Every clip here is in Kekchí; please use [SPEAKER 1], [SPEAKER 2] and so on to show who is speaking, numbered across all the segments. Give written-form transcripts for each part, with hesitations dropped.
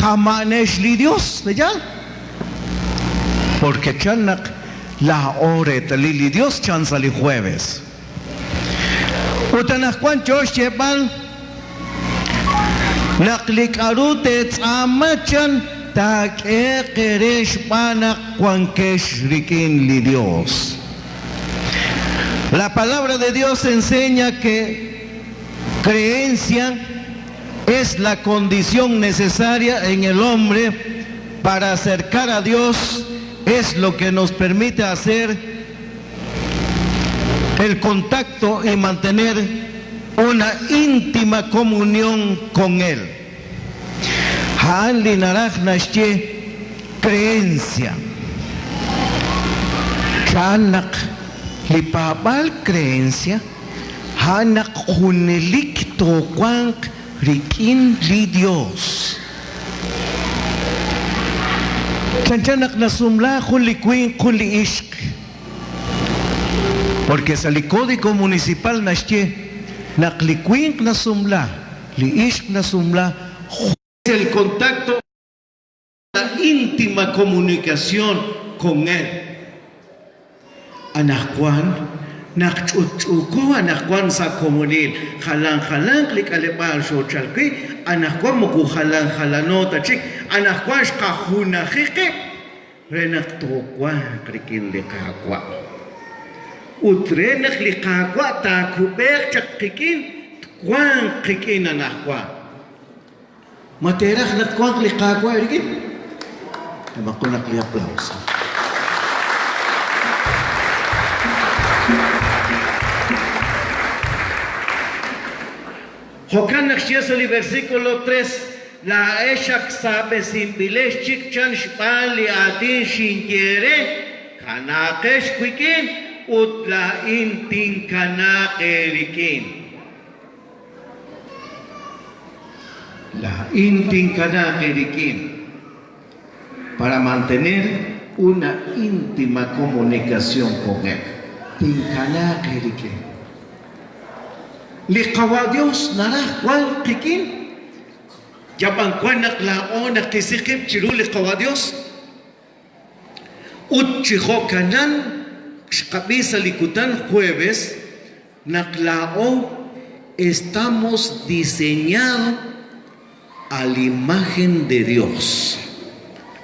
[SPEAKER 1] Kama'anex li Dios, pe'yaal? Porque chan naq laa'o reetalil li Dios chan sa' li jueves. Ut anaqwan yo xyeeb'al naq li k'a'ru teetz'aama chan taak'ehe'q eere xb'aan naq wankex rik'in li Dios. La palabra de Dios enseña que creencia es la condición necesaria en el hombre para acercar a Dios, es lo que nos permite hacer el contacto y mantener una íntima comunión con Él. A'an li naraj naxye creencia. Chan naq li paab'aal creencia a'an naq junelik toowanq rik'in li Dios. Chanchan naq nasumla jun li winq jun li ixq. Porque sa' li Código Municipal naxye naq li winq nasumla, li ixq nasumla, jun. El contacto la íntima comunicación con Él. Anaqwan naq ch'utch'uuko anaqwan sa' komonil, jalan jalanq li k'aleb'aal xoochal wi', anaqwan moko jalan jalano ta chik, anaqwan xqajunaji qib' re naq toowanq rik'in li Qaawa'. Ut re naq li Qaawa' taakub'eeq chaq qik'in, twanq qik'in anaqwan. Ma teeraj naq twanq li Qaawa' eerik'in? K'ehomaq junaq li aplauso. Jo'kan naq xye sa' li versículo tres, Laa'ex ak saab'esinb'ilex chik chan xb'aan li aatin xinye eere, kanaaqex wik'in ut laa'in tinkanaaq eerik'in. Laa'in tinkanaaq eerik'in para mantener una íntima comunicación con Él. Tinkanaaq eerik'in. Li Qawa' Dios naraj wank qik'in, yab'an wan naq laa'o naqisi qib' chiru li Qawa' Dios. Ut chi jo'kanan xqab'i sa' li kutan jueves naq laa'o estamos diseñado a la imagen de Dios.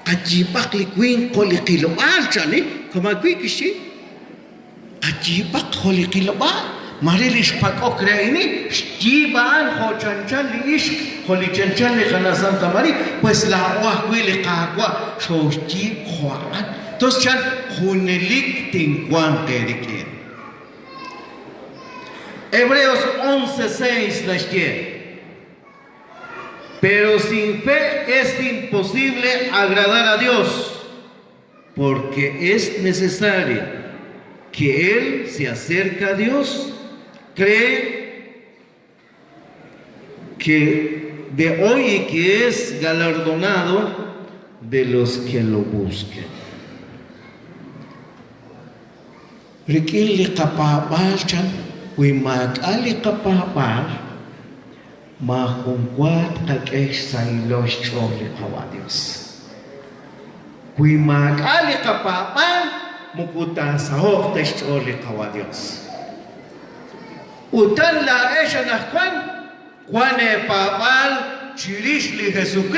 [SPEAKER 1] Qayiib'aq li winq jo' li qilob'aal, chan li kama' wi' kixye. Qayiib'aq jo' li qilob'aal. Maare li xpak'ok re a'in xyiib' a'an jo' chanchan li ixq, jo' li chanchan li qana' Santa Maria, pues laa'o ajwi' li Qaawa' xooxyiib' jo' a'an. Tos chan junelik tinwanq eerik'in. Hebreos 11:6 naxye, Pero sin fe es imposible agradar a Dios, porque es necesario que él se acerca a Dios, cree que de hoy y que es galardonado de los que lo busquen. Rik'in li qapaab'aal chan, wi maak'a' li qapaab'aal, maajun wa tqak'e xsahilo xch'ool li Qawa' Dios. Wi maak'a' li qapaab'aal, moko taasaho'q ta xch'ool li Qawa' Dios. Utan laa'ex anaqwan wan eepaab'aal chirix li Jesukristo.